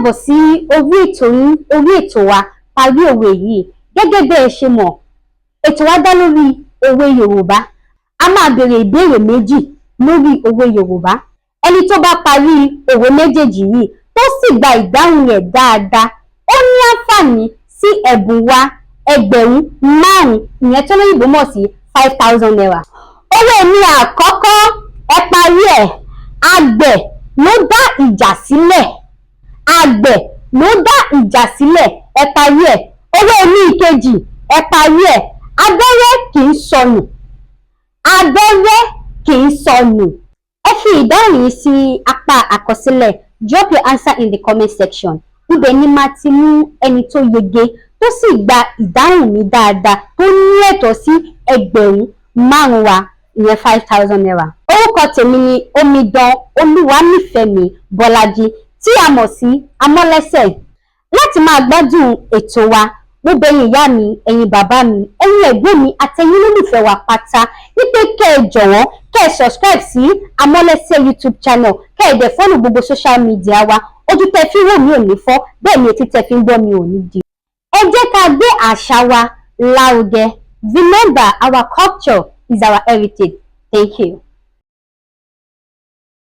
Káàbọ̀ sí orí ètò yín, orí ètò wa, Parí Òwe yìí. Gẹ́gẹ́ bí ẹ ṣe mọ̀, ètò wa dá lórí òwe Yorùbá. A máa béèrè ìbéèrè méjì lórí òwe Yorùbá. Ẹni tó bá parí òwe méjèèjì yìí, tó sì gba ìdáhùn rẹ̀ dáadáa, ó ní àǹfààní sí ẹ̀bùn wa 5,000, ìyẹn tó lóyìnbó mọ̀ sí ₦5,000. Òwe mi àkọ́kọ́, ẹ parí ẹ̀: àgbẹ̀ ló dá ìjà sílẹ̀. Àgbẹ̀ ló dá ìjà sílẹ̀. Ẹ parí ẹ̀. Òwe mi ìkejì, ẹ parí ẹ̀: abẹ́rẹ́ kì í sọnù. Abẹ́rẹ́ kì í sọnù. Ẹ fi ìdáhùn yìí sí apá àkọsílẹ̀. Drop your answer in the comment section. Ibẹ̀ ni màá ti mú ẹni tó yege, tó sì gba ìdáhùn mi dáadáa, tó ní ẹ̀tọ́ sí 5,000 wa, ìyẹn ₦5,000. Orúkọ tèmi ni Omidan Olúwanífẹ̀mí Bọ́lájí, tí a mọ̀ sí Amọ́lẹ́sẹ̀. Láti máa gbádùn ètò wa, mo bẹ̀ yín, ìyá mi, ẹ̀yin bàbá mi, ẹ̀yin ẹ̀gbọ́n mi àtẹ̀yin olólùfẹ́ wa pátá, wípé kẹ́ ẹ jọ̀wọ́, kẹ́ ẹ subscribe sí Amọ́lẹ́sẹ̀ YouTube channel, kẹ́ ẹ dẹ̀ follow gbogbo social media wa. Ojú tẹ́ fi wò mí ò ní fọ́, bẹ́ẹ̀ ni etí tẹ́ fi ń gbọ́ mi ò ní di. Ẹ jẹ́ ká gbé àṣà wa lárugẹ. Remember, our culture is our heritage. Thank you.